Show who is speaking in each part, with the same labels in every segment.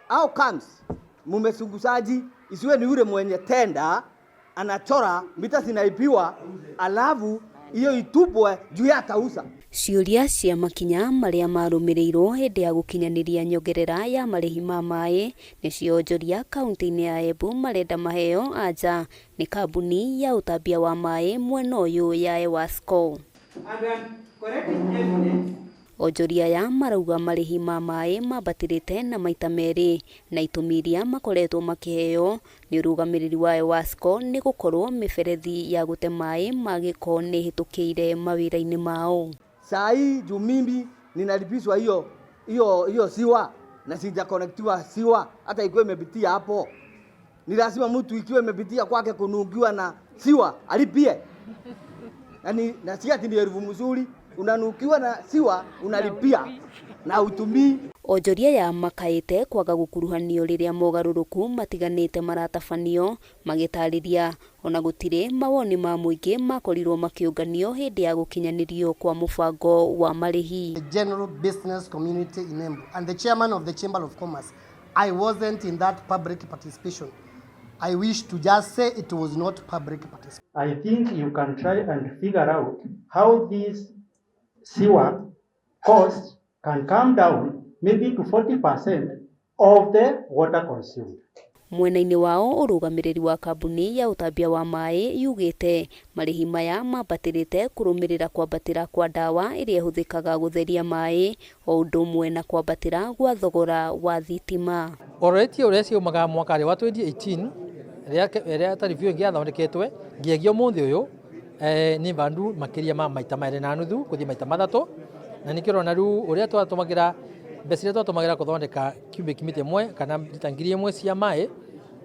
Speaker 1: How comes mumesungusaji isiwe ni yule mwenye tenda anachora mita zinaibiwa, alafu hiyo itupwe juu ya atauza.
Speaker 2: Ciũria cia makinya marĩa marũmĩrĩirwo hĩndĩ ya gũkinyanĩria nyongerera ya marĩhi ma maĩ nĩcio onjoria kaunti-inĩ ya Embu marenda maheo anja nĩ kambuni ya ũtambia wa maĩ mwena ũyũ ya EWASCO. Onjoria aya marauga marĩhi ma maĩ mambatĩrĩte na maita merĩ na itũmi iria makoretwo makĩheo nĩ ũrũgamĩrĩri wa EWASCO nĩ gũkorwo mĩberethi ya gũte maĩ ma gĩko nĩ ĩhĩtũkĩire mawĩra-inĩ mao.
Speaker 1: Saa hii juu mimi ninalipishwa hiyo hiyo hiyo sewer na sijakonektiwa sewer, hata ikiwa imepitia hapo, ni lazima mtu ikiwa imepitia kwake kunungiwa na sewer alipie. Yani, na si ati ni elfu mzuri, unanukiwa na sewer unalipia na utumii.
Speaker 2: Onjoria aya makaĩte kwaga gũkuruhanio rĩrĩa mogarũrũku matiganĩte maratabanio magĩtarĩria ona gũtirĩ mawoni ma mũingĩ makorirwo makĩũnganio hĩndĩ ya gũkinyanĩrio kwa mũbango wa marĩhi.
Speaker 3: The general business community in Embu and the chairman of the Chamber of Commerce. I wasn't in that public participation. I wish to just say it was not public participation.
Speaker 4: I think you can try and figure out how this sewer cost can come down maybe to 40% of the water consumed.
Speaker 2: Mwena-inĩ wao ũrũgamĩrĩri wa kambuni ya ũtambia wa maĩ yugĩte marĩhi maya mambatĩrĩte kũrũmĩrĩra kwambatĩra kwa ndawa ĩrĩa ĩhũthĩkaga gũtheria maĩ o ũndũ ũmwe na kwambatĩra gwa thogora wa thitima.
Speaker 5: Ũroretie ũrĩa ciaumaga mwaka wa 2018 ĩrĩa tarifu ĩngĩ yathondeketwe nginyagia ũmũthĩ ũyũ nĩ bandu makĩria ma maita merĩ na nuthu gũthiĩ maita mathatũ, na nĩkĩo ũrona rĩu ũrĩa twatũmagĩra mbeca iria twatũmagĩra kũthondeka cubic mita ĩmwe kana lita 1,000 cia maĩ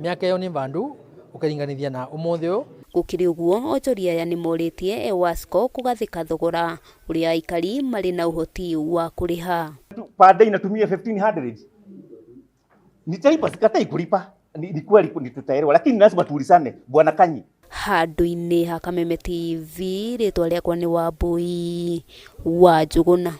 Speaker 5: mĩaka ĩyo nĩ bandu ũkĩringanithia na ũmũthĩ ũyũ.
Speaker 2: Gũkĩrĩ ũguo, onjoria aya nĩmorĩtie EWASCO kũgathĩka thogora ũrĩa aikari marĩ na ũhoti wa kũrĩha.
Speaker 6: Per day natumia 1500. Nitalipa, sikatai kulipa. Ni kweli ni tutaelewa, lakini lazima tuulizane, Bwana Kanyi.
Speaker 2: Handũ-inĩ ha Kameme TV, rĩtwa rĩakwa nĩ Wambui wa Njũgũna.